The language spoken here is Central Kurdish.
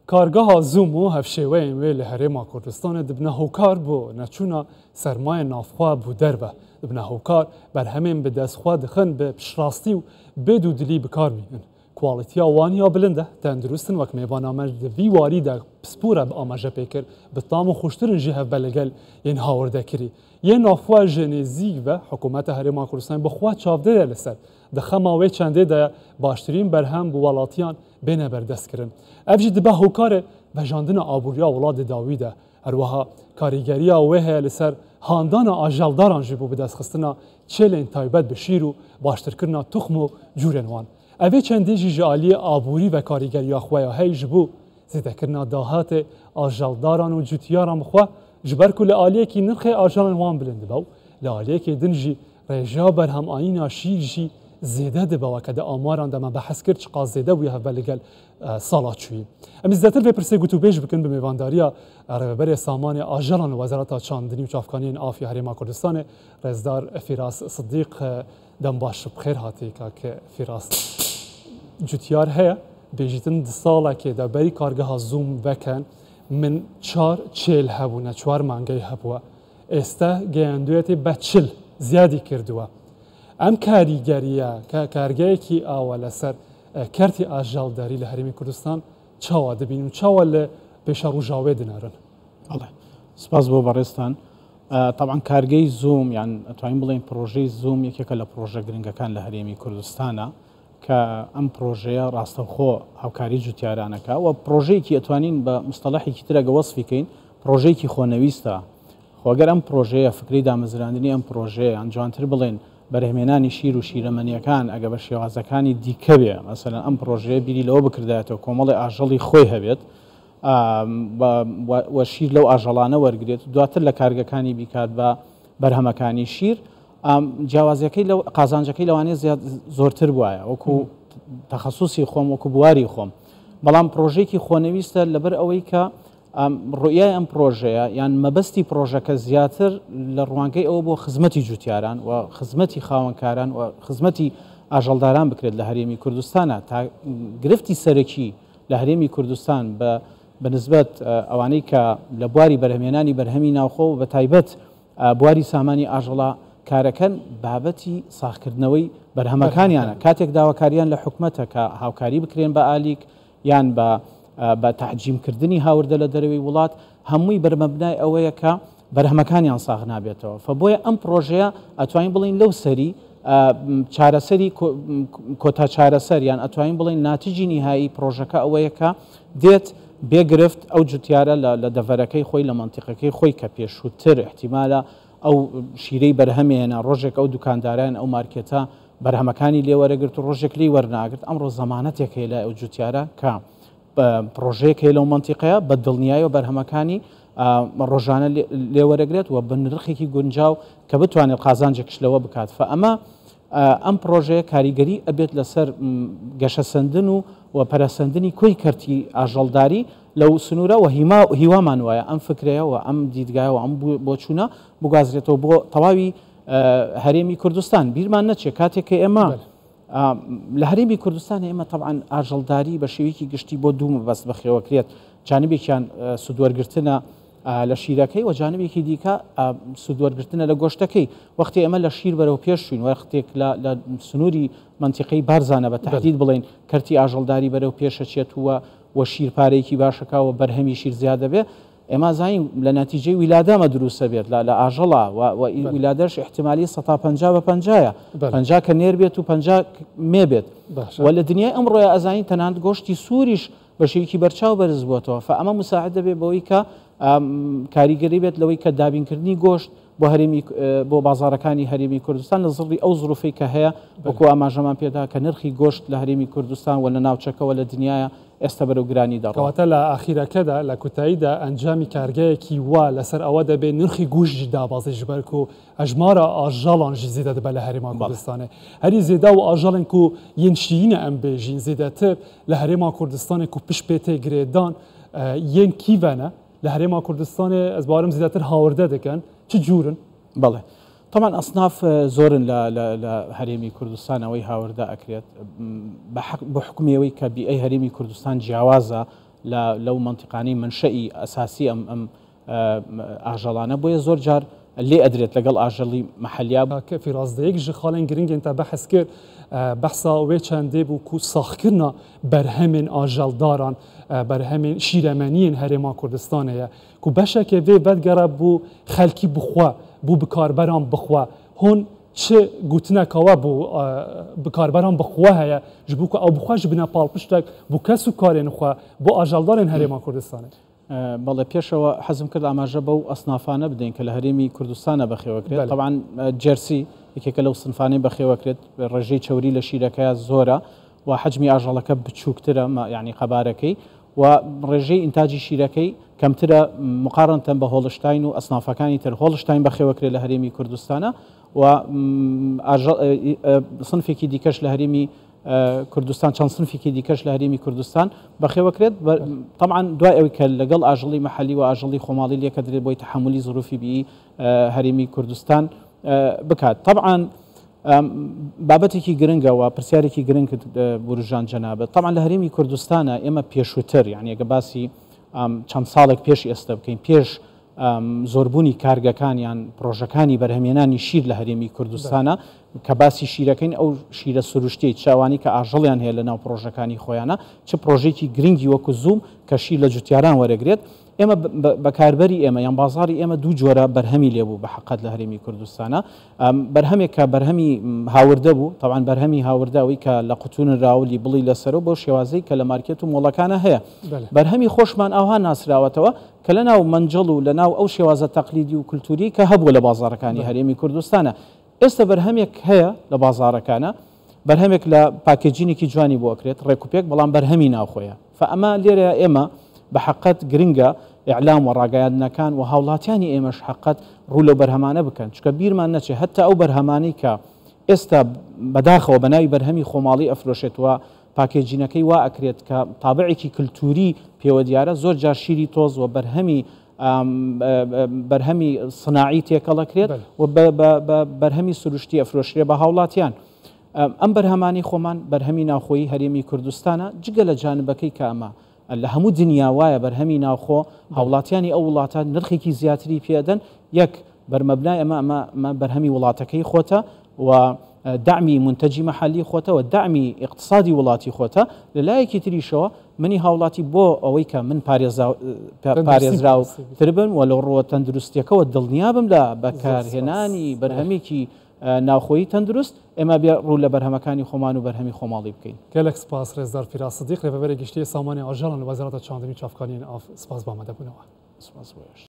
Kargeha Zoom û hevşêweyên wê li Herêma Kurdistanê dibine hokar bo neçûna sermayên navxwe bo derve. Dibine hokar berhemên bi dest xwe dixin bi piştrastî û bê dûdilî bikar bînin. Kualîtiya wan ya bilind e, tendurist in wek mêvana me di vî warî de pispor e bi amaje pê kir, bi tam û xweştir in jî hevbe li gel yên hawirdekirî. Yên navxwe ji nêzîk ve Hikûmeta Herêma Kurdistanê bi xwe çavdêr e li ser. Di xema wê çendê de ye baştirîn berhem bo welatiyan bêne berdestkirin. Ev jî dibe hokarê vejandina aboriya welat di dawî de. Herwiha karîgeriya wê heye li ser handana ajeldaran jî bo bidestxistina çêlên taybet bi şîr û baştirkirina tuxm û cûrên wan. Evê çendê jî ji aliyê aborî ve karîgeriya xwe ya heye ji bo zêdekirina dahatê ajeldaran û cûtiyaran bi xwe, ji ber ku li aliyekî nirxê ajalên wan bilind dibe û li aliyekê din jî rêjeya berhemanîna şîr jî zêde dibe weke di amaran de me behs kir çiqas zêde bûye hevber li gel sala çûyî. Em ê zêdetir vê pirsê gotûbêj bikin bi mêvandariya Rêveberê Samanê Ajalan li Wezareta Çandinî û Çavkaniyên Afya Herêma Kurdistanê Rêzdar Fîras Sidîq. Dem baş bi xêr hatî kak Fîras. Cûtyar heye bêjîtin di salekê de berî kargeha Zoom veken min çar çêl hebûne çwar mangey hebûwe. Êste geyandûyetê be 40 ziyadî kirdûwe. Em karîgeriya ke kargeyekî awa li ser kertî ajaldarî li Herêmê Kurdistan çawa dibînin û çawa li pêşeroja wê dinerin? Belê. Spas bo بەڕێزتان. تەبعەن کارگەی زووم یان ئەتوانین بڵێین پڕۆژەی زووم یەکێکە لە پڕۆژە گرنگەکان لە هەرێمی کوردستانە کە ئەم پڕۆژەیە ڕاستەوخۆ هاوکاری جوتیارانەکە و پڕۆژەیەکی ئەتوانین بە مستەڵەحێکی ترەگە وەسفی کەین پڕۆژەیەکی خۆنەویستە خۆگەر ئەم پڕۆژەیە فکری دامەزراندنی ئەم پڕۆژەیە یان جوانتر بڵێن بەرهەمێنانی شیر و شیرەمەنیەکان ئەگە بە شێوازەکانی دیکە بێ مەسەلەن ئەم پڕۆژەیە بیری لەوە بکردایەتەوە کۆمەڵی ئاژەڵی خۆی هەبێت و شیر لەو ئاژەڵانە وەرگێت دواتر لە کارگەکانی بیکات بە بەرهەمەکانی شیر جیاوازیەکەی لەو قازانجەکەی لەوانەیە زیاد زۆرتر بواە وەکو تەخصصی خۆم وەکو بواری خۆم بەڵام پرۆژێکی خۆنەویستە لەبەر ئەوەی کە ڕوئیای ئەم پرۆژەیە یان مەبەستی پرۆژەکە زیاتر لە ڕوانگەی ئەوە بۆ خزمەتی جوتیاران و خزمەتی خاوەنکاران و خزمەتی ئاژەڵداران بکرێت لە هەرێمی کوردستانە تا گرفتی سەرەکی لە هەرێمی کوردستان بە بە نسبەت ئەوانەی کە لە بواری بەرهەمهێنانی بەرهەمی ناوخۆ و بە تایبەت بواری سامانی ئاژەڵە کارەکەن بابەتی ساغکردنەوەی بەرهەمەکانیانە کاتێک داواکاریان لە حکومەتە کە هاوکاری بکرێن بە ئالیک یان بە بە تەحجیمکردنی هاوردە لە دەرەوەی وڵات هەمووی بەرمەبنای ئەوەیە کە بەرهەمەکانیان ساغ نابێتەوە فە بۆیە ئەم پڕۆژەیە ئەتوانین بڵێین لەو سەری چارەسەری کۆتا چارەسەر یان ئەتوانین بڵێین ناتیجی نیهایی پڕۆژەکە ئەوەیە کە دێت بێ گرفت ئەو جوتیارە لە دەڤەرەکەی خۆی لە مەنتیقەکەی خۆی کە پێشووتر ئیحتیمالە ئەو شیرەی بەرهەمێنا ڕۆژێک ئەو دوکانداران ئەو مارکێتە بەرهەمەکانی لێوەرەگرت و ڕۆژێک لی وەرناگرت ئەمڕۆ زەمانەتێک هەیە لای ئەو جوتیارە کە پڕۆژەیەک هەیە لەو مەنتیقەیە بە دڵنیایەوە بەرهەمەکانی ڕۆژانە لێوەرەگرێت و بە نرخێکی گونجاو کە بتوانێت قازانجێکش لەوە بکات فە ئەمە ئەم پڕۆژەیە کاریگەری ئەبێت لەسەر گەشەسەندن و و پەرەسەندنی کۆی کەرتی ئاژەڵداری لەو سنوورە و هیما هیوامان وایە ئەم فکرەیە و ئەم دیدگایە و ئەم بۆچوونە بگوازرێتەوە بۆ تەواوی هەرێمی کوردستان بیرمان نەچێت کاتێک کە ئێمە لە هەرێمی کوردستان ئێمە تەبعەن ئاژەڵداری بە شێوەیەکی گشتی بۆ دوو مەبەست بەخێوەکرێت، جانبێکیان سوودوەرگرتنە لە شیرەکەی و جانبێکی دیکە سوودوەرگرتنە لە گۆشتەکەی. وەختی ئێمە لە شیر بەرەو پێش چووین، وەختێک لە سنووری مەنتیقەی بارزانە بە تەحدید بڵێین کەرتی ئاژەڵداری بەرەو پێشەچێت و شیر پارەیەکی باشەکا و بەرهەمی شیر زیاد دەبێ، ئێمە ئەزانین لە نەتیجەی ویلادە ئەمە دروست ئەبێت لە ئاژەڵا و ویلادەش ئیحتیمالی سەتا 50 بە پەنجایە 50 کە نێر بێت و 50 مێ بێت و لە دنیای ئەمڕۆیا ئەزانین تەنانەت گۆشتی سووریش بە شێوەیەکی بەرچاو بەرز بووەتەوە فە ئەمە مساعد دەبێت بەوەی کە کاریگەری بێت لەوەی کە دابینکردنی گۆشت بۆ هەرێمی بۆ بازاڕەکانی هەرێمی کوردستان لە زڕی ئەو زروفەی کە هەیە وەکو ئاماژەمان پێدا کە نرخی گۆشت لە هەرێمی کوردستان و لە ناوچەکە و لە دنیایا ئێستا بەرەو گرانی دەڕوا. کەواتە لە ئاخیرەکەدا لە کوتاییدا ئەنجامی کارگەیەکی وا لەسەر ئەوە دەبێ نرخی گوشت ژی دابەزێ ji ber ku hejmara ajalan jî zêde dibe li herêma Kurdistanê. Herî zêde û ajalên ku yên şîrîn e em bêjîn zêdetir li herêma Kurdistanê ku pişt pê tê girêdan yên kî ve ne li herêma Kurdistanê ez bawerim zêdetir hawirde dikin çi cûr in؟ بەڵێ تەبعەن ئەسناف زۆرن لە لە هەرێمی کوردستان ئەوەی هاوردە ئەکرێت بە حەق بە حوکمی ئەوەی کە بیئەی هەرێمی کوردستان جیاوازە لە لەو مەنتیقانەی مەنشەئی ئەساسی ئەم ئەم ئاژەڵانە بۆیە زۆر جار لێ ئەدرێت لەگەڵ ئاژەڵی مەحەلیا. کاک فیراز دەیەک ji xalên giring ên te behs kir behsa wê çendê bû ku saxkirina berhemên ajeldaran, berhemên şîremeniyên Herêma Kurdistanê ye ku beşeke vê vedigere bo xelkî bi xwe, bo bikarberan bi xwe. Hûn çi gotineka we bo bikarberan bi xwe heye ji bo ku ew bi xwe jî bine palpiştek bo kes û karên xwe, bo ajeldarên Herêma Kurdistanê? بەڵێ پێشەوە حەزم کرد ئاماژە بەو ئەسنافانە بدەین کە لە هەرێمی کوردستانە بەخێوەکرێت تەبعەن جێرسی یەکێکە لەو سنفانەی بەخێوەکرێت ڕێژەی چەوری لە شیرەکەیا زۆرە و حەجمی ئاژەڵەکە بچووکترە یعنی قەبارەکەی و ڕێژەی ئینتاجی شیرەکەی کەمترە مقارنەتەن بە هۆڵشتاین و ئەسنافەکانی تر هۆڵشتاین بەخێوەکرێت لە هەرێمی کوردستانە و سنفێکی دیکەش لە هەرێمی کوردستان چەند سنفێکی دیکەش لە هەرێمی کوردستان بەخێوەکرێت تەبعەن دوای ئەوەی کە لەگەڵ ئاژەڵی مەحەلی و ئاژەڵی خۆماڵی لێکەدرێت بۆی تەحەمولی زروفی بیی هەرێمی کوردستان بکات تەبعەن بابەتێکی گرنگە و پرسیارێکی گرنگ بورژان جەنابەت تەبعەن لە هەرێمی کوردستانە ئێمە پێشووتر یعنی ئەگە باسی چەند ساڵێک پێش ئێستا بکەین پێش زۆربوونی کارگەکان یان پڕۆژەکانی بەرهەمهێنانی شیر لە هەرێمی کوردستانە کە باسی شیرەکەین ئەو شیرە سروشتیەی چ ئەوانەی کە ئاژەڵیان هەیە لەناو پڕۆژەکانی خۆیانە چ پڕۆژەیەکی گرنگی وەکو زووم کە شیر لە جوتیاران وەرەگرێت ئێمە بەکاربەری ئێمە یان بازاری ئێمە دوو جۆرە بەرهەمی لێبوو بە حقت لە هەرێمی کوردستانە بەرهەمێک کە بەرهەمی هاوردە بوو تەبعەن بەرهەمی هاوردە ئەوەی کە لە قوتوو نراوە و لیبڵی لەسەرە و بەو شێوازەی کە لە مارکێت و مۆڵەکانە هەیە بەرهەمی خۆشمان ئاوها ناسراوەتەوە کە لە ناو مەنجەڵ و لە ناو ئەو شێوازە تەقلیدی و کولتووریەی کە هەبووە لە بازاڕەکانی هەرێمی کوردستانە ئێستا بەرهەمێک هەیە لە بازاڕەکانە بەرهەمێک لە packaging ێکی جوانی بۆ ئەکرێت ڕێکوپێک بەڵام بەرهەمی ناوخۆیە فەئەمە لێرەیا ئێمە بە حەقەت گرنگە ئیعلام و ڕاگەیاندنەکان و هاوڵاتیانی ئێمەش حەقەت ڕوو لەو بەرهەمانە بکەن چونکە بیرمان نەچێ هەتا ئەو بەرهەمانەی کە ئێستا بەداخەوە بە ناوی بەرهەمی خۆماڵی ئەفرۆشێت و packaging ەکەی وا ئەکرێت کە تابعێکی کلتوری پێوە دیارە زۆر جار شیری تۆز و بەرهەمی بەرهەمی سناعی تێکەڵ ئەکرێت و بە بەرهەمی سروشتی ئەفرۆشرێ بە هاوڵاتیان. ئەم بەرهەمانەی خۆمان بەرهەمی ناوخۆیی هەرێمی کوردستانە، جگە لە جانبەکەی کە ئەمە لە هەموو دنیا وایە بەرهەمی ناوخۆ هاوڵاتیانی ئەو وڵاتە نرخێکی زیاتری پێ ئەدەن، یەک بەرمەبنای ئەمە ئەمە ئەمە بەرهەمی وڵاتەکەی خۆتە و دەعمی مونتەجی مەحەلی خۆتە و دەعمی ئیقتسادی وڵاتی خۆتە، لە لایەکی تریشەوە منی هاوڵاتی بۆ ئەوەی کە من پارێزراو تر بم و لە ڕووە تەندروستیەکەوە دڵنیا بم لە بەکارهێنانی بەرهەمێکی ناوخۆیی تەندروست، ئێمە بێ ڕوو لە بەرهەمەکانی خۆمان و بەرهەمی خۆماڵی بکەین. گەلەک سپاس ڕێزدار فیراز سدیق رێڤەبەرێ گشتیێ سامانێ ئاژەڵان لە وەزارەتا چاندنی و چاڤکانیێن ئاڤ سپاس بۆ ئامادەبوونەوە. سپاس بۆ ئێوەش.